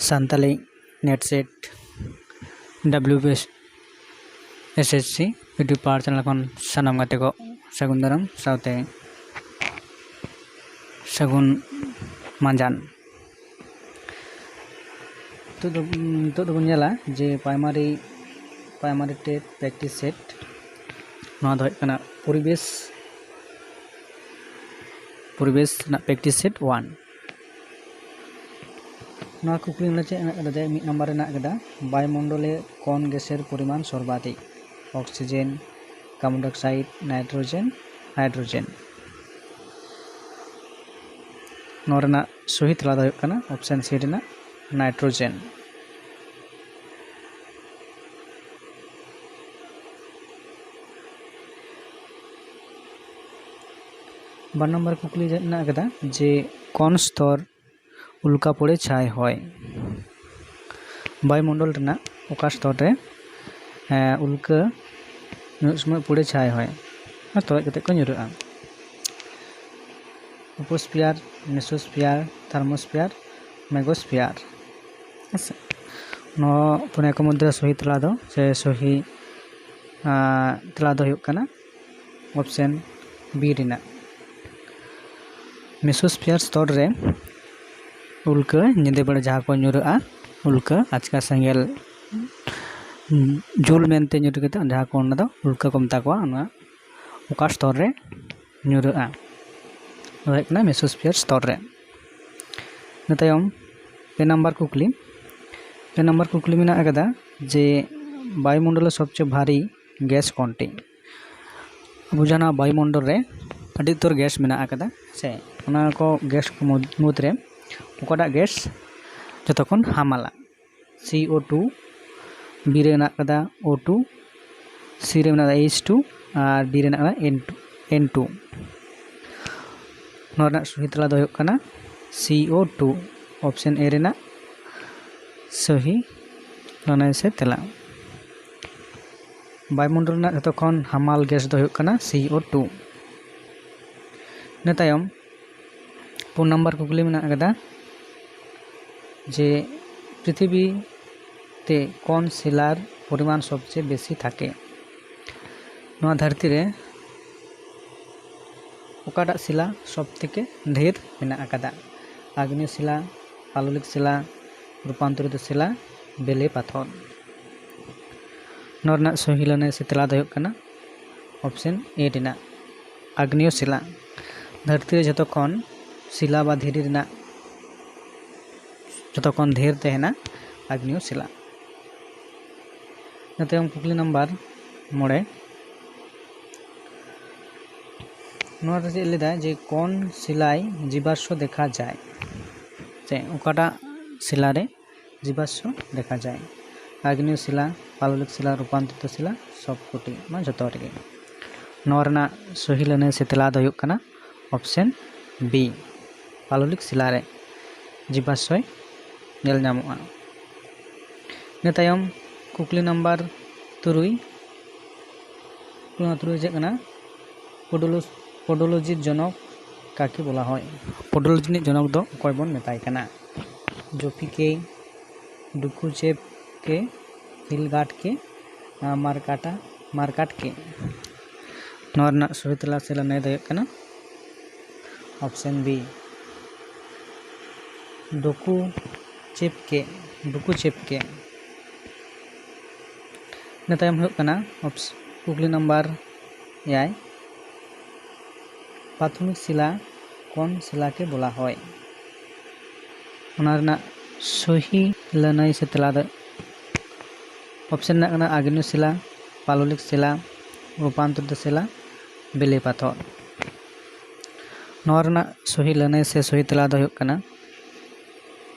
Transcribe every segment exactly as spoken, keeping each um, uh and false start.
Santali NET SET WBSSC YouTube ᱯᱟᱲᱦᱟᱣ channel ᱠᱷᱚᱱ ᱥᱟᱱᱟᱢ ᱜᱟᱛᱮ ᱠᱚ ᱥᱟᱹᱜᱩᱱ ᱫᱟᱨᱟᱢ ᱥᱟᱶᱛᱮ ᱥᱟᱹᱜᱩᱱ ᱢᱟᱸᱡᱟᱱ᱾ ᱱᱤᱛᱚᱜ ᱫᱚ, ᱱᱤᱛᱚᱜ ᱫᱚᱵᱚᱱ ᱧᱮᱞᱟ ᱡᱮ primary, primary TET practice set, ᱱᱚᱣᱟ ᱫᱚ ᱦᱩᱭᱩᱜ ᱠᱟᱱᱟ ᱯᱚᱨᱤᱵᱮᱥ, ᱯᱚᱨᱤᱵᱮᱥ ᱨᱮᱱᱟᱜ practice set one᱾ ᱱᱚᱣᱟ ᱠᱩᱠᱞᱤ ᱱᱚᱰᱮ ᱪᱮᱫ ᱢᱮᱱᱟᱜ ᱠᱟᱫᱟ? ᱡᱮ ᱢᱤᱫ ᱱᱟᱢᱵᱟᱨ ᱨᱮ ᱢᱮᱱᱟᱜ ᱠᱟᱫᱟ, ᱵᱟᱭᱩᱢᱚᱱᱰᱚᱞ ᱨᱮ ᱠᱚᱱ ᱜᱮᱥᱮᱨ ᱯᱚᱨᱤᱢᱟᱱ ᱥᱚᱨᱵᱟᱫᱷᱤᱠ? Oxygen, carbon dioxide, nitrogen, hydrogen᱾ ᱱᱚᱣᱟ ᱨᱮᱱᱟᱜ ᱥᱚᱦᱤ ᱛᱮᱞᱟ ᱫᱚ ᱦᱩᱭᱩᱜ ᱠᱟᱱᱟ option C ᱨᱮᱱᱟᱜ nitrogen᱾ ᱵᱟᱨ ᱱᱟᱢᱵᱟᱨ ᱠᱩᱠᱞᱤ ᱨᱮ ᱢᱮᱱᱟᱜ ᱠᱟᱫᱟ ᱡᱮ ᱠᱚᱱ ᱥᱛᱚᱨ ᱩᱞᱠᱟ ᱯᱚᱲᱮ ᱪᱷᱟᱭ ᱦᱚᱭ? ᱵᱟᱭᱩᱢᱚᱱᱰᱚᱞ ᱨᱮᱱᱟᱜ ᱚᱠᱟ ᱥᱛᱚᱨ ᱨᱮ, ᱮᱸ, ᱩᱞᱠᱟᱹ ᱧᱩᱨᱩᱜ ᱥᱚᱢᱚᱭ ᱯᱚᱲᱮ ᱪᱷᱟᱭ ᱦᱚᱭ ᱟᱨ ᱛᱚᱨᱚᱡ ᱠᱟᱛᱮ ᱠᱚ ᱧᱩᱨᱩᱜᱼᱟ? Troposphere, mesosphere, thermosphere, magosphere᱾ ᱦᱮᱸ ᱥᱮ? ᱱᱚᱣᱟ ᱯᱩᱱᱭᱟ ᱠᱚ ᱢᱚᱫᱽᱫᱷᱮ ᱨᱮ ᱥᱚᱦᱤ ᱛᱮᱞᱟ ᱫᱚ, ᱥᱮ ᱥᱚᱦᱤ, ᱟᱸ, ᱛᱮᱞᱟ ᱫᱚ ᱦᱩᱭᱩᱜ ᱠᱟᱱᱟ option B ᱨᱮᱱᱟᱜ᱾ Mesosphere ᱥᱛᱚᱨ ᱨᱮ ᱩᱞᱠᱟᱹ ᱧᱤᱫᱟᱹ ᱵᱮᱲᱟ ᱡᱟᱦᱟᱸ ᱠᱚ ᱧᱩᱨᱟᱹᱜᱼᱟ, ᱩᱞᱠᱟᱹ ᱟᱪᱠᱟ ᱥᱮᱸᱜᱮᱞ ᱡᱩᱞ ᱢᱮᱱᱛᱮ ᱧᱩᱨ ᱠᱟᱛᱮ ᱡᱟᱦᱟᱸ ᱠᱚ, ᱚᱱᱟ ᱫᱚ ᱩᱞᱠᱟᱹ ᱠᱚ ᱢᱮᱛᱟ ᱠᱚᱣᱟ᱾ ᱚᱱᱟ ᱚᱠᱟ ᱥᱛᱚᱨ ᱨᱮ ᱧᱩᱨᱟᱹᱜᱼᱟ? ᱱᱚᱣᱟ ᱦᱩᱭᱩᱜ ᱠᱟᱱᱟ mesosphere ᱥᱛᱚᱨ ᱨᱮ᱾ ᱤᱱᱟᱹ ᱛᱟᱭᱚᱢ ᱯᱮ ᱱᱟᱢᱵᱟᱨ ᱠᱩᱠᱞᱤ, ᱯᱮ ᱱᱟᱢᱵᱟᱨ ᱠᱩᱠᱞᱤ ᱢᱮᱱᱟᱜ ᱟᱠᱟᱫᱟ ᱡᱮ ᱵᱟᱭᱩᱢᱚᱱᱰᱚᱞ ᱨᱮ ᱥᱚᱵᱪᱮᱭᱮ ᱵᱷᱟᱨᱤ ᱜᱮᱥ ᱠᱚᱱᱴᱤ? ᱟᱵᱚ ᱡᱟᱦᱟᱸ ᱵᱟᱭᱩᱢᱚᱱᱰᱚᱞ ᱨᱮ ᱟᱹᱰᱤ ᱩᱛᱟᱹᱨ ᱜᱮᱥ ᱢᱮᱱᱟᱜ ᱟᱠᱟᱫᱟ, ᱥᱮ ᱚᱱᱟ ᱠᱚ ᱜᱮᱥ ᱠᱚ ᱢᱩᱫᱽ-, ᱢᱩᱫᱽᱨᱮ ᱚᱠᱟᱴᱟᱜ ᱜᱮᱥ ᱡᱚᱛᱚ ᱠᱷᱚᱱ ᱦᱟᱢᱟᱞᱟ? CO two, B ᱨᱮ ᱢᱮᱱᱟᱜ ᱟᱠᱟᱫᱟ O two, C ᱨᱮ ᱢᱮᱱᱟᱜ ᱟᱠᱟᱫᱟ H two ᱟᱨ D ᱨᱮ ᱢᱮᱱᱟᱜ ᱟᱠᱟᱫᱟ N two, N two᱾ ᱱᱚᱣᱟ ᱨᱮᱱᱟᱜ ᱥᱚᱦᱤ ᱛᱮᱞᱟ ᱫᱚ ᱦᱩᱭᱩᱜ ᱠᱟᱱᱟ CO two, option A ᱨᱮᱱᱟᱜ ᱥᱚᱦᱤ ᱞᱟᱹᱱᱟᱹᱭ ᱥᱮ ᱛᱮᱞᱟ᱾ ᱵᱟᱭᱩᱢᱚᱱᱰᱚᱞ ᱨᱮᱱᱟᱜ ᱡᱷᱚᱛᱚ ᱠᱷᱚᱱ ᱦᱟᱢᱟᱞ ᱜᱮᱥ ᱫᱚ ᱦᱩᱭᱩᱜ ᱠᱟᱱᱟ CO two᱾ ᱤᱱᱟᱹ ᱛᱟᱭᱚᱢ ᱯᱩᱱ ᱱᱟᱢᱵᱟᱨ ᱠᱩᱠᱞᱤ ᱢᱮᱱᱟᱜ ᱟᱠᱟᱫᱟ ᱡᱮ ᱯᱨᱤᱛᱷᱤᱵᱤ ᱛᱮ ᱠᱚᱱ ᱥᱤᱞᱟᱨ ᱯᱚᱨᱤᱢᱟᱱ ᱥᱚᱵᱪᱮᱭᱮ ᱵᱮᱥᱤ ᱛᱷᱟᱠᱮ? ᱱᱚᱣᱟ ᱫᱷᱟᱹᱨᱛᱤ ᱨᱮ ᱚᱠᱟᱴᱟᱜ ᱥᱤᱞᱟ ᱥᱚᱵ ᱛᱷᱮᱠᱮ ᱰᱷᱮᱨ ᱢᱮᱱᱟᱜ ᱟᱠᱟᱫᱟ? ᱟᱜᱽᱱᱮᱭᱚ ᱥᱤᱞᱟ, ᱯᱟᱞᱚᱞᱤᱠ ᱥᱤᱞᱟ, ᱨᱩᱯᱟᱱᱛᱚᱨᱤᱛ ᱥᱤᱞᱟ, ᱵᱮᱞᱮ ᱯᱟᱛᱷᱚᱨ᱾ ᱱᱚᱣᱟ ᱨᱮᱱᱟᱜ ᱥᱚᱦᱤ ᱞᱟᱹᱱᱟᱹᱭ ᱥᱮ ᱛᱮᱞᱟ ᱫᱚ ᱦᱩᱭᱩᱜ ᱠᱟᱱᱟ ᱚᱯᱥᱮᱱ ᱮ ᱨᱮᱱᱟᱜ ᱟᱜᱽᱱᱮᱭᱚ ᱥᱤᱞᱟ᱾ ᱫᱷᱟᱹᱨᱛᱤ ᱨᱮ ᱡᱷᱚᱛᱚ ᱠᱷᱚᱱ ᱥᱤᱞᱟ ᱵᱟ ᱫᱷᱤᱨᱤ ᱨᱮᱱᱟᱜ ᱡᱷᱚᱛᱚ ᱠᱷᱚᱱ ᱰᱷᱮᱨ ᱛᱟᱦᱮᱱᱟ ᱟᱜᱽᱱᱮᱭᱚ ᱥᱤᱞᱟ᱾ ᱤᱱᱟᱹ ᱛᱟᱭᱚᱢ ᱠᱩᱠᱞᱤ ᱱᱟᱢᱵᱟᱨ ᱢᱚᱬᱮ, ᱱᱚᱣᱟ ᱨᱮ ᱪᱮᱫ ᱞᱟᱹᱭᱫᱟ ᱡᱮ ᱠᱚᱱ ᱥᱤᱞᱟᱭ ᱡᱤᱵᱟᱥᱥᱚ ᱫᱮᱠᱷᱟ ᱡᱟᱭ, ᱥᱮ ᱚᱠᱟᱴᱟᱜ ᱥᱤᱞᱟ ᱨᱮ ᱡᱤᱵᱟᱥᱥᱚ ᱫᱮᱠᱷᱟ ᱡᱟᱭ? ᱟᱜᱽᱱᱮᱭᱚ ᱥᱤᱞᱟ, ᱯᱟᱞᱚᱞᱤᱠ ᱥᱤᱞᱟ, ᱨᱩᱯᱟᱱᱛᱚᱨᱤᱛ ᱥᱤᱞᱟ, ᱥᱚᱵ ᱠᱚᱴᱤ, ᱢᱟ ᱡᱷᱚᱛᱚ ᱨᱮᱜᱮ᱾ ᱱᱚᱣᱟ ᱨᱮᱱᱟᱜ ᱥᱚᱦᱤ ᱞᱟᱹᱱᱟᱹᱭ ᱥᱮ ᱛᱮᱞᱟ ᱫᱚ ᱦᱩᱭᱩᱜ ᱠᱟᱱᱟ ᱚᱯᱥᱮᱱ ᱵᱤ, ᱯᱟᱞᱚᱞᱤᱠ ᱥᱤᱞᱟ ᱨᱮ ᱡᱤᱵᱟᱥᱥᱚᱭ ᱧᱮᱞ ᱧᱟᱢᱚᱜᱼᱟ᱾ ᱤᱱᱟᱹ ᱛᱟᱭᱚᱢ ᱠᱩᱠᱞᱤ ᱱᱟᱢᱵᱟᱨ ᱛᱩᱨᱩᱭ, ᱠᱩᱠᱞᱤ ᱱᱟᱢᱵᱟᱨ ᱛᱩᱨᱩᱭ ᱪᱮᱫ ᱠᱟᱱᱟ? ᱯᱳᱰᱳᱞᱳ-, ᱯᱳᱰᱳᱞᱳᱡᱤ ᱡᱚᱱᱚᱠ ᱠᱟᱠᱮ ᱵᱚᱞᱟ ᱦᱚᱭ? ᱯᱳᱰᱳᱞᱳᱡᱤ ᱨᱤᱱᱤᱡ ᱡᱚᱱᱚᱠ ᱫᱚ ᱚᱠᱚᱭ ᱵᱚᱱ ᱢᱮᱛᱟᱭ ᱠᱟᱱᱟ? ᱡᱳᱯᱤ ᱠᱮ, ᱰᱩᱠᱩᱪᱮᱯ ᱠᱮ, ᱯᱷᱤᱞᱜᱟᱴ ᱠᱮ, ᱟᱨ ᱢᱟᱨᱠᱟᱴᱟ, ᱢᱟᱨᱠᱟᱴ ᱠᱮ? ᱱᱚᱣᱟ ᱨᱮᱱᱟᱜ ᱥᱚᱦᱤ ᱛᱮᱞᱟ ᱥᱮ ᱞᱟᱹᱱᱟᱹᱭ ᱫᱚ ᱦᱩᱭᱩᱜ ᱠᱟᱱᱟ ᱚᱯᱥᱮᱱ ᱵᱤ, ᱰᱩᱠᱩ ᱪᱮᱯ ᱠᱮ, ᱰᱩᱠᱩ ᱪᱮᱯ ᱠᱮ᱾ ᱤᱱᱟᱹ ᱛᱟᱭᱚᱢ ᱦᱩᱭᱩᱜ ᱠᱟᱱᱟ ᱚᱯᱥ-, ᱠᱩᱠᱞᱤ ᱱᱟᱢᱵᱟᱨ ᱮᱭᱟᱭ, ᱯᱨᱟᱛᱷᱚᱢᱤᱠ ᱥᱤᱞᱟ ᱠᱚᱱ ᱥᱤᱞᱟ ᱠᱮ ᱵᱚᱞᱟ ᱦᱚᱭ? ᱚᱱᱟ ᱨᱮᱱᱟᱜ ᱥᱚᱦᱤ ᱞᱟᱹᱱᱟᱹᱭ ᱥᱮ ᱛᱮᱞᱟ ᱫᱚ ᱚᱯᱥᱮᱱ ᱨᱮᱱᱟᱜ ᱠᱟᱱᱟ ᱟᱜᱽᱱᱮᱭᱚ ᱥᱤᱞᱟ, ᱯᱟᱞᱚᱞᱤᱠ ᱥᱤᱞᱟ, ᱨᱩᱯᱟᱱᱛᱚᱨᱤᱛ ᱥᱤᱞᱟ, ᱵᱮᱞᱮ ᱯᱟᱛᱷᱚᱨ᱾ ᱱᱚᱣᱟ ᱨᱮᱱᱟᱜ ᱥᱚᱦᱤ ᱞᱟᱹᱱᱟᱹᱭ ᱥᱮ ᱥᱚᱦᱤ ᱛᱮᱞᱟ ᱫᱚ ᱦᱩᱭᱩᱜ ᱠᱟᱱᱟ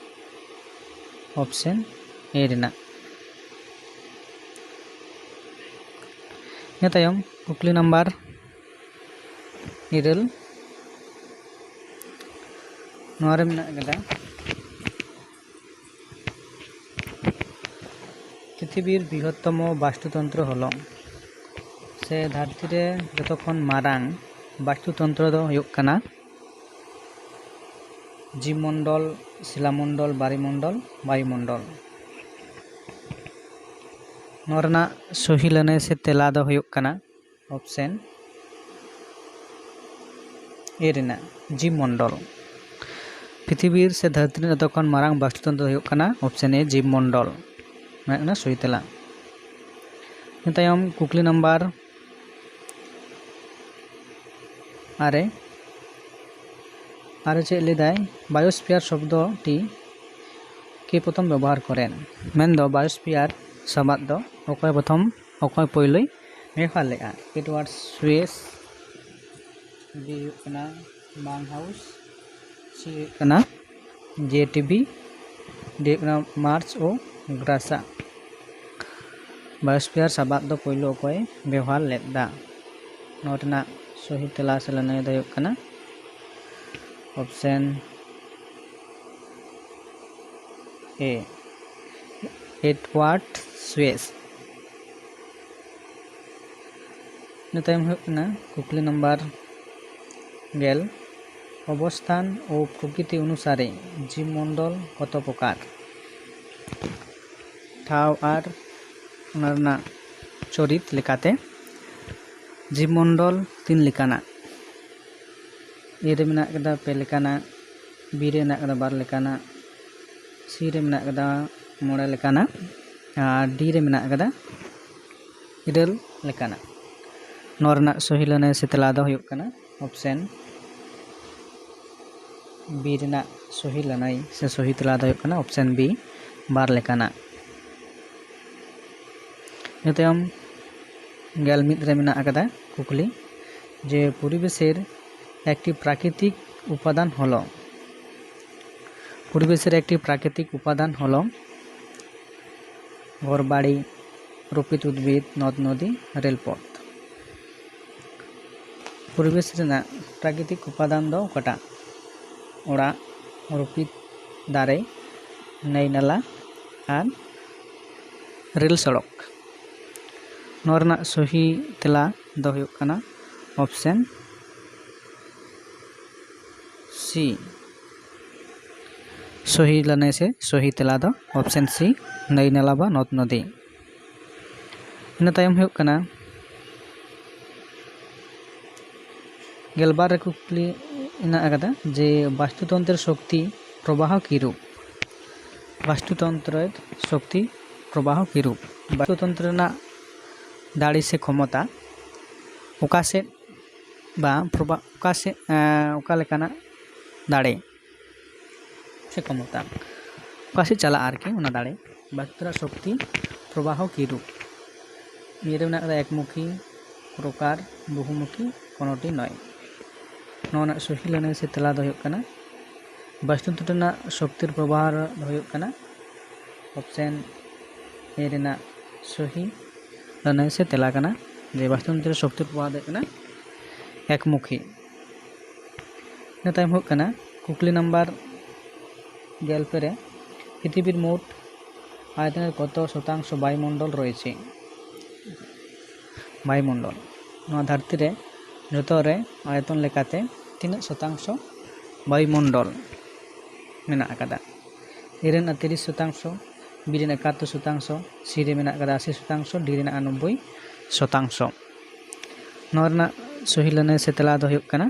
ᱚᱯᱥᱮᱱ ᱮ ᱨᱮᱱᱟᱜ᱾ ᱤᱱᱟᱹ ᱛᱟᱭᱚᱢ ᱠᱩᱠᱞᱤ ᱱᱟᱢᱵᱟᱨ ᱤᱨᱟᱹᱞ, ᱱᱚᱣᱟ ᱨᱮ ᱢᱮᱱᱟᱜ ᱟᱠᱟᱫᱟ, ᱯᱨᱤᱛᱷᱤᱵᱤᱨ ᱵᱨᱤᱦᱚᱛᱛᱚᱢᱚ ᱵᱟᱥᱛᱩᱛᱚᱱᱛᱨᱚ ᱦᱚᱞᱚ, ᱥᱮ ᱫᱷᱟᱹᱨᱛᱤ ᱨᱮ ᱡᱚᱛᱚ ᱠᱷᱚᱱ ᱢᱟᱨᱟᱝ ᱵᱟᱥᱛᱩᱛᱚᱱᱛᱨᱚ ᱫᱚ ᱦᱩᱭᱩᱜ ᱠᱟᱱᱟ ᱡᱤᱵᱽᱢᱚᱱᱰᱚᱞ ᱥᱤᱞᱟᱢᱚᱱᱰᱚᱞ, ᱵᱟᱨᱤᱢᱚᱱᱰᱚᱞ, ᱵᱟᱭᱩᱢᱚᱱᱰᱚᱞ᱾ ᱱᱚᱣᱟ ᱨᱮᱱᱟᱜ ᱥᱚᱦᱤ ᱞᱟᱹᱱᱟᱹᱭ ᱥᱮ ᱛᱮᱞᱟ ᱫᱚ ᱦᱩᱭᱩᱜ ᱠᱟᱱᱟ option A ᱨᱮᱱᱟᱜ ᱡᱤᱵᱽ ᱢᱚᱱᱰᱚᱞ᱾ ᱯᱨᱤᱛᱷᱤᱵᱤᱨ ᱥᱮ ᱫᱷᱟᱹᱨᱛᱤ ᱨᱮᱱᱟᱜ ᱡᱚᱛᱚ ᱠᱷᱚᱱ ᱢᱟᱨᱟᱝ ᱵᱟᱥᱛᱩ ᱛᱚᱱᱛᱨᱚ ᱫᱚ ᱦᱩᱭᱩᱜ ᱠᱟᱱᱟ option A, ᱡᱤᱵᱽ ᱢᱚᱱᱰᱚᱞ᱾ ᱚᱱᱟ ᱦᱩᱭᱩᱜ ᱠᱟᱱᱟ ᱥᱚᱦᱤ ᱛᱮᱞᱟ᱾ ᱤᱱᱟᱹ ᱛᱟᱭᱚᱢ ᱠᱩᱠᱞᱤ ᱱᱟᱢᱵᱟᱨ ᱟᱨᱮ, ᱟᱨᱮ ᱪᱮᱫ ᱞᱟᱹᱭᱫᱟᱭ, ᱵᱟᱭᱳᱥᱯᱷᱤᱭᱟᱨ ᱥᱚᱵᱫᱚ ᱴᱤ ᱠᱮ ᱯᱨᱚᱛᱷᱚᱢ ᱵᱮᱵᱚᱦᱟᱨ ᱠᱚᱨᱮᱱ? ᱢᱮᱱᱫᱚ ᱵᱟᱭᱳᱥᱯᱷᱤᱭᱟᱨ ᱥᱟᱵᱟᱫ ᱫᱚ ᱚᱠᱚᱭ ᱯᱨᱚᱛᱷᱚᱢ, ᱚᱠᱚᱭ ᱯᱳᱭᱞᱳᱭ ᱵᱮᱵᱚᱦᱟᱨ ᱞᱮᱫᱼᱟ? ᱮᱰᱣᱟᱨᱰ ᱥᱩᱭᱮᱥ, ᱵᱤ ᱦᱩᱭᱩᱜ ᱠᱟᱱᱟ ᱢᱟᱝᱦᱟᱩᱥ, ᱥᱤ ᱦᱩᱭᱩᱜ ᱠᱟᱱᱟ ᱡᱮ ᱴᱤ ᱵᱤ, ᱰᱤ ᱦᱩᱭᱩᱜ ᱠᱟᱱᱟ ᱢᱟᱨᱪ ᱳ ᱜᱨᱟᱥᱟ᱾ ᱵᱟᱭᱳᱥᱯᱷᱤᱭᱟᱨ ᱥᱟᱵᱟᱫ ᱫᱚ ᱯᱳᱭᱞᱳ ᱚᱠᱚᱭ ᱵᱮᱣᱦᱟᱨ ᱞᱮᱫᱟ? ᱱᱚᱣᱟ ᱨᱮᱱᱟᱜ ᱥᱚᱦᱤ ᱛᱮᱞᱟ ᱥᱮ ᱞᱟᱹᱱᱟᱹᱭ ᱫᱚ ᱦᱩᱭᱩᱜ ᱠᱟᱱᱟ option A, ᱮᱰᱣᱟᱨᱰ ᱥᱩᱭᱮᱥ᱾ ᱤᱱᱟᱹ ᱛᱟᱭᱚᱢ ᱦᱩᱭᱩᱜ ᱠᱟᱱᱟ ᱠᱩᱠᱞᱤ ᱱᱟᱢᱵᱟᱨ ᱜᱮᱞ, ᱚᱵᱚᱥᱛᱷᱟᱱ ᱳ ᱯᱨᱚᱠᱨᱤᱛᱤ ᱚᱱᱩᱥᱟᱨᱮ ᱡᱤᱵᱽ ᱢᱚᱱᱰᱚᱞ ᱠᱚᱛᱚ ᱯᱨᱚᱠᱟᱨ? ᱴᱷᱟᱶ ᱟᱨ ᱚᱱᱟ ᱨᱮᱱᱟᱜ ᱪᱚᱨᱤᱛ ᱞᱮᱠᱟᱛᱮ ᱡᱤᱵᱽ ᱢᱚᱱᱰᱚᱞ ᱛᱤᱱ ᱞᱮᱠᱟᱱᱟᱜ? A ᱨᱮ ᱢᱮᱱᱟᱜ ᱠᱟᱫᱟ ᱯᱮ ᱞᱮᱠᱟᱱᱟᱜ, B ᱨᱮ ᱢᱮᱱᱟᱜ ᱠᱟᱫᱟ ᱵᱟᱨ ᱞᱮᱠᱟᱱᱟᱜ, C ᱨᱮ ᱢᱮᱱᱟᱜ ᱠᱟᱫᱟ ᱢᱚᱬᱮ ᱞᱮᱠᱟᱱᱟᱜ, ᱟᱨ D ᱨᱮ ᱢᱮᱱᱟᱜ ᱠᱟᱫᱟ ᱤᱨᱟᱹᱞ ᱞᱮᱠᱟᱱᱟᱜ᱾ ᱱᱚᱣᱟ ᱨᱮᱱᱟᱜ ᱥᱚᱦᱤ ᱞᱟᱹᱱᱟᱹᱭ ᱥᱮ ᱛᱮᱞᱟ ᱫᱚ ᱦᱩᱭᱩᱜ ᱠᱟᱱᱟ option B ᱨᱮᱱᱟᱜ ᱥᱚᱦᱤ ᱞᱟᱹᱱᱟᱹᱭ ᱥᱮ ᱥᱚᱦᱤ ᱛᱮᱞᱟ ᱫᱚ ᱦᱩᱭᱩᱜ ᱠᱟᱱᱟ option B, ᱵᱟᱨ ᱞᱮᱠᱟᱱᱟᱜ᱾ ᱤᱱᱟᱹ ᱛᱟᱭᱚᱢ ᱜᱮᱞ ᱢᱤᱫ ᱨᱮ ᱢᱮᱱᱟᱜ ᱟᱠᱟᱫᱟ ᱠᱩᱠᱞᱤ ᱡᱮ ᱯᱚᱨᱤᱵᱮᱥᱮᱨ ᱮᱠᱴᱤ ᱯᱨᱟᱠᱨᱤᱛᱤᱠ ᱩᱯᱟᱫᱟᱱ ᱦᱚᱞᱚ, ᱯᱚᱨᱤᱵᱮᱥᱮᱨ ᱮᱠᱴᱤ ᱯᱨᱟᱠᱨᱤᱛᱤᱠ ᱩᱯᱟᱫᱟᱱ ᱦᱚᱞᱚ ᱜᱷᱚᱨᱵᱟᱲᱤ, ᱨᱚᱯᱤᱛ ᱩᱫᱽᱵᱤᱫ, ᱱᱚᱫ ᱱᱚᱫᱤ, ᱨᱮᱞᱯᱚথ᱾ ᱯᱚᱨᱤᱵᱮᱥ ᱨᱮᱱᱟᱜ ᱯᱨᱟᱠᱨᱤᱛᱤᱠ ᱩᱯᱟᱫᱟᱱ ᱫᱚ ᱚᱠᱟᱴᱟᱜ? ᱚᱲᱟᱜ, ᱨᱚᱯᱤᱛ, ᱫᱟᱨᱮ, ᱱᱟᱹᱭ ᱱᱟᱞᱟ ᱟᱨ ᱨᱮᱞ ᱥᱚᱲᱚᱠ᱾ ᱱᱚᱣᱟ ᱨᱮᱱᱟᱜ ᱥᱚᱦᱤ ᱛᱮᱞᱟ ᱫᱚ ᱦᱩᱭᱩᱜ ᱠᱟᱱᱟ option C, ᱥᱚᱦᱤ ᱞᱟᱹᱱᱟᱹᱭ ᱥᱮ ᱥᱚᱦᱤ ᱛᱮᱞᱟ ᱫᱚ option C, ᱱᱟᱹᱭ ᱱᱟᱞᱟ ᱵᱟ ᱱᱚᱫ ᱱᱚᱫᱤ᱾ ᱤᱱᱟᱹ ᱛᱟᱭᱚᱢ ᱦᱩᱭᱩᱜ ᱠᱟᱱᱟ ᱜᱮᱞᱵᱟᱨ ᱨᱮ ᱠᱩᱠᱞᱤ ᱦᱮᱱᱟᱜ ᱟᱠᱟᱫᱟ ᱡᱮ ᱵᱟᱥᱛᱩᱛᱚᱱᱛᱨᱚ ᱥᱚᱠᱛᱤ ᱯᱨᱚᱵᱟᱦᱚ ᱠᱤᱨᱩᱯ? ᱵᱟᱥᱛᱩᱛᱚᱱᱛᱨᱚ ᱥᱚᱠᱛᱤ ᱯᱨᱚᱵᱟᱦᱚ ᱠᱤᱨᱩᱯ? ᱵᱟᱥᱛᱩᱛᱚᱱᱛᱨᱚ ᱨᱮᱱᱟᱜ ᱫᱟᱲᱮ ᱥᱮ ᱠᱷᱚᱢᱚᱛᱟ ᱚᱠᱟ ᱥᱮᱫ ᱵᱟ ᱯᱨᱚᱵᱟ-, ᱚᱠᱟ ᱥᱮᱫ, ᱮᱸ, ᱚᱠᱟ ᱞᱮᱠᱟᱱᱟᱜ ᱫᱟᱲᱮ ᱥᱮ ᱠᱷᱚᱢᱚᱛᱟ ᱚᱠᱟ ᱥᱮᱫ ᱪᱟᱞᱟᱜᱼᱟ ᱟᱨᱠᱤ, ᱚᱱᱟ ᱫᱟᱲᱮ ᱵᱟᱥᱛᱩᱛᱚᱱᱛᱨᱚ ᱥᱚᱠᱛᱤ ᱯᱨᱚᱵᱟᱦᱚ ᱠᱤᱨᱩᱯ? ᱱᱤᱭᱟᱹ ᱨᱮ ᱢᱮᱱᱟᱜ ᱟᱠᱟᱫᱟ ᱮᱠᱢᱩᱠᱷᱤ, ᱯᱨᱚᱠᱟᱨ, ᱵᱚᱦᱩᱢᱩᱠᱷᱤ, ᱠᱳᱱᱳᱴᱤ ᱱᱚᱭ᱾ ᱱᱚᱣᱟ ᱨᱮᱱᱟᱜ ᱥᱚᱦᱤ ᱞᱟᱹᱱᱟᱹᱭ ᱥᱮ ᱛᱮᱞᱟ ᱫᱚ ᱦᱩᱭᱩᱜ ᱠᱟᱱᱟ, ᱵᱟᱥᱛᱩᱛᱚᱱᱛᱨᱚ ᱨᱮᱱᱟᱜ ᱥᱚᱠᱛᱤᱨ ᱯᱨᱚᱵᱟᱦᱚ ᱫᱚ ᱦᱩᱭᱩᱜ ᱠᱟᱱᱟ option A ᱨᱮᱱᱟᱜ ᱥᱚᱦᱤ ᱞᱟᱹᱱᱟᱹᱭ ᱥᱮ ᱛᱮᱞᱟ ᱠᱟᱱᱟ ᱡᱮ ᱵᱟᱥᱛᱩᱛᱚᱱᱛᱨᱚ ᱥᱚᱠᱛᱤᱨ ᱯᱨᱚᱵᱟᱦᱚ ᱫᱚ ᱦᱩᱭᱩᱜ ᱠᱟᱱᱟ ᱮᱠᱢᱩᱠᱷᱤ᱾ ᱤᱱᱟᱹ ᱛᱟᱭᱚᱢ ᱦᱩᱭᱩᱜ ᱠᱟᱱᱟ ᱠᱩᱠᱞᱤ ᱱᱟᱢᱵᱟᱨ ᱜᱮᱞ ᱯᱮ ᱨᱮ, ᱯᱨᱤᱛᱷᱤᱵᱤᱨ ᱢᱳᱴ ᱟᱭᱛᱚᱱᱮᱨ ᱠᱚᱛᱚ ᱥᱚᱛᱟᱝᱥᱚ ᱵᱟᱭᱩᱢᱚᱱᱰᱚᱞ ᱨᱚᱭᱮᱪᱷᱮ? ᱵᱟᱭᱩᱢᱚᱱᱰᱚᱞ, ᱱᱚᱣᱟ ᱫᱷᱟᱹᱨᱛᱤ ᱨᱮ ᱡᱚᱛᱚ ᱨᱮ ᱟᱭᱚᱛᱚᱱ ᱞᱮᱠᱟᱛᱮ ᱛᱤᱱᱟᱹᱜ ᱥᱚᱛᱟᱝᱥᱚ ᱵᱟᱭᱩᱢᱚᱱᱰᱚᱞ ᱢᱮᱱᱟᱜ ᱟᱠᱟᱫᱟ? A ᱨᱮᱱᱟᱜ ᱛᱤᱨᱤᱥ ᱥᱚᱛᱟᱝᱥᱚ, B ᱨᱮᱱᱟᱜ ᱮᱠᱟᱛᱛᱳᱨ ᱥᱚᱛᱟᱝᱥᱚ, C ᱨᱮ ᱢᱮᱱᱟᱜ ᱟᱠᱟᱫᱟ ᱟᱥᱤ ᱥᱚᱛᱟᱝᱥᱚ, D ᱨᱮᱱᱟᱜ ᱱᱚᱵᱵᱳᱭ ᱥᱚᱛᱟᱝᱥᱚ᱾ ᱱᱚᱣᱟ ᱨᱮᱱᱟᱜ ᱥᱚᱦᱤ ᱞᱟᱹᱱᱟᱹᱭ ᱥᱮ ᱛᱮᱞᱟ ᱫᱚ ᱦᱩᱭᱩᱜ ᱠᱟᱱᱟ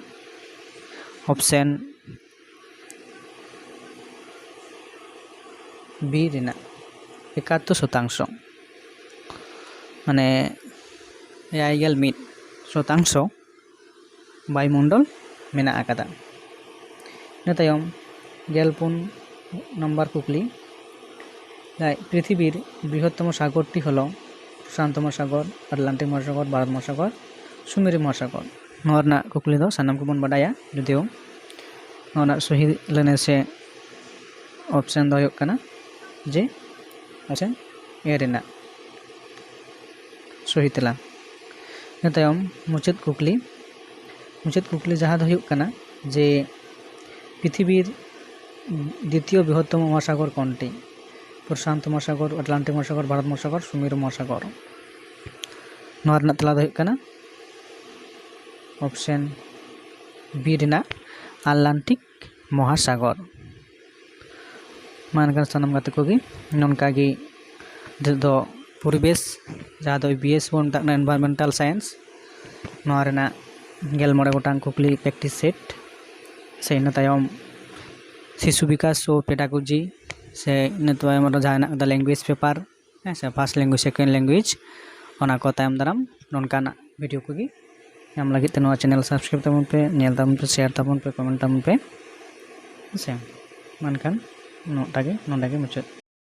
option B ᱨᱮᱱᱟᱜ ᱮᱠᱟᱛᱛᱳᱨ ᱥᱚᱛᱟᱝᱥᱚ, ᱢᱟᱱᱮ ᱮᱭᱟᱭ ᱜᱮᱞ ᱢᱤᱫ ᱥᱚᱛᱟᱝᱥᱚ ᱵᱟᱭᱩᱢᱚᱱᱰᱚᱞ ᱢᱮᱱᱟᱜ ᱟᱠᱟᱫᱟ᱾ ᱤᱱᱟᱹ ᱛᱟᱭᱚᱢ ᱜᱮᱞ ᱯᱩᱱ ᱱᱟᱢᱵᱟᱨ ᱠᱩᱠᱞᱤ, ᱯᱨᱤᱛᱷᱤᱵᱤᱨ ᱵᱨᱤᱦᱚᱛᱛᱚᱢᱚ ᱥᱟᱜᱚᱨᱴᱤ ᱦᱚᱞᱚ ᱯᱨᱚᱥᱟᱱᱛᱚ ᱢᱚᱦᱟᱥᱟᱜᱚᱨ, ᱟᱴᱞᱟᱱᱴᱤᱠ ᱢᱚᱦᱟᱥᱟᱜᱚᱨ, ᱵᱷᱟᱨᱚᱛ ᱢᱚᱦᱟᱥᱟᱜᱚᱨ, ᱥᱩᱢᱮᱨᱤ ᱢᱚᱦᱟᱥᱟᱜᱚᱨ᱾ ᱱᱚᱣᱟ ᱨᱮᱱᱟᱜ ᱠᱩᱠᱞᱤ ᱫᱚ ᱥᱟᱱᱟᱢ ᱠᱚᱵᱚᱱ ᱵᱟᱰᱟᱭᱟ, ᱡᱩᱫᱤᱭᱳ ᱱᱚᱣᱟ ᱨᱮᱱᱟᱜ ᱥᱚᱦᱤ ᱞᱟᱹᱱᱟᱹᱭ ᱥᱮ option ᱫᱚ ᱦᱩᱭᱩᱜ ᱠᱟᱱᱟ ᱡᱮ option A ᱨᱮᱱᱟᱜ ᱥᱚᱦᱤ ᱛᱮᱞᱟ᱾ ᱤᱱᱟᱹ ᱛᱟᱭᱚᱢ ᱢᱩᱪᱟᱹᱫ ᱠᱩᱠᱞᱤ, ᱢᱩᱪᱟᱹᱫ ᱠᱩᱠᱞᱤ ᱡᱟᱦᱟᱸ ᱫᱚ ᱦᱩᱭᱩᱜ ᱠᱟᱱᱟ ᱡᱮ ᱯᱨᱤᱛᱷᱤᱵᱤᱨ ᱫᱤᱛᱤᱭᱚ ᱵᱨᱤᱦᱚᱛᱛᱚᱢᱚ ᱢᱚᱦᱟᱥᱟᱜᱚᱨ ᱠᱚᱱᱴᱤ? ᱯᱨᱚᱥᱟᱱᱛᱚ ᱢᱚᱦᱟᱥᱟᱜᱚᱨ, ᱟᱴᱞᱟᱱᱴᱤᱠ ᱢᱚᱦᱟᱥᱟᱜᱚᱨ, ᱵᱷᱟᱨᱚᱛ ᱢᱚᱦᱟᱥᱟᱜᱚᱨ, ᱥᱩᱢᱮᱨᱩ ᱢᱚᱦᱟᱥᱟᱜᱚᱨ᱾ ᱱᱚᱣᱟ ᱨᱮᱱᱟᱜ ᱛᱮᱞᱟ ᱫᱚ ᱦᱩᱭᱩᱜ ᱠᱟᱱᱟ option B ᱨᱮᱱᱟᱜ ᱟᱴᱞᱟᱱᱴᱤᱠ ᱢᱚᱦᱟᱥᱟᱜᱚᱨ᱾ ᱢᱟ ᱮᱱᱠᱷᱟᱱ ᱥᱟᱱᱟᱢ ᱜᱟᱛᱮ ᱠᱚᱜᱮ ᱱᱚᱝᱠᱟ ᱜᱮ ᱱᱤᱛᱚᱜ ᱫᱚ ᱯᱚᱨᱤᱵᱮᱥ, ᱡᱟᱦᱟᱸ ᱫᱚ ᱵᱤ ᱮᱥ ᱵᱚᱱ ᱢᱮᱛᱟᱜ ᱠᱟᱱᱟ, ᱮᱱᱵᱷᱟᱭᱨᱚᱱᱢᱮᱱᱴᱟᱞ ᱥᱟᱭᱮᱱᱥ, ᱱᱚᱣᱟ ᱨᱮᱱᱟᱜ ᱜᱮᱞ ᱢᱚᱬᱮ ᱜᱚᱴᱟᱝ ᱠᱩᱠᱞᱤ ᱯᱨᱮᱠᱴᱤᱥ ᱥᱮᱴ, ᱥᱮ ᱤᱱᱟᱹ ᱛᱟᱭᱚᱢ ᱥᱤᱥᱩ ᱵᱤᱠᱟᱥ ᱳ ᱯᱮᱰᱟᱜᱳᱡᱤ, ᱥᱮ ᱤᱱᱟᱹ ᱛᱟᱭᱚᱢ ᱟᱨᱚ ᱡᱟᱦᱟᱸ ᱦᱮᱱᱟᱜ ᱠᱟᱫᱟ ᱞᱮᱝᱜᱩᱭᱮᱡᱽ ᱯᱮᱯᱟᱨ, ᱦᱮᱸ ᱥᱮ, ᱯᱷᱟᱥᱴ ᱞᱮᱝᱜᱩᱭᱮᱡᱽ, ᱥᱮᱠᱮᱱᱰ ᱞᱮᱝᱜᱩᱭᱮᱡᱽ, ᱚᱱᱟ ᱠᱚ ᱛᱟᱭᱚᱢ ᱫᱟᱨᱟᱢ ᱱᱚᱝᱠᱟᱱᱟᱜ ᱵᱷᱤᱰᱤᱭᱳ ᱠᱚᱜᱮ ᱧᱟᱢ ᱞᱟᱹᱜᱤᱫ ᱛᱮ ᱱᱚᱣᱟ ᱪᱮᱱᱮᱞ ᱥᱟᱵᱥᱠᱨᱟᱭᱤᱵᱽ ᱛᱟᱵᱚᱱ ᱯᱮ, ᱧᱮᱞ ᱛᱟᱵᱚᱱ ᱯᱮ, ᱥᱮᱭᱟᱨ ᱛᱟᱵᱚᱱ ᱯᱮ, ᱠᱚᱢᱮᱱᱴ ᱛᱟᱵᱚᱱ ᱯᱮ, ᱦᱮᱸ ᱥᱮ᱾ ᱢᱮᱱᱠᱷᱟᱱ ᱩᱱᱟᱹᱜᱴᱟ ᱜᱮ, ᱱᱚᱰᱮ ᱜᱮ ᱢᱩᱪᱟᱹᱫ᱾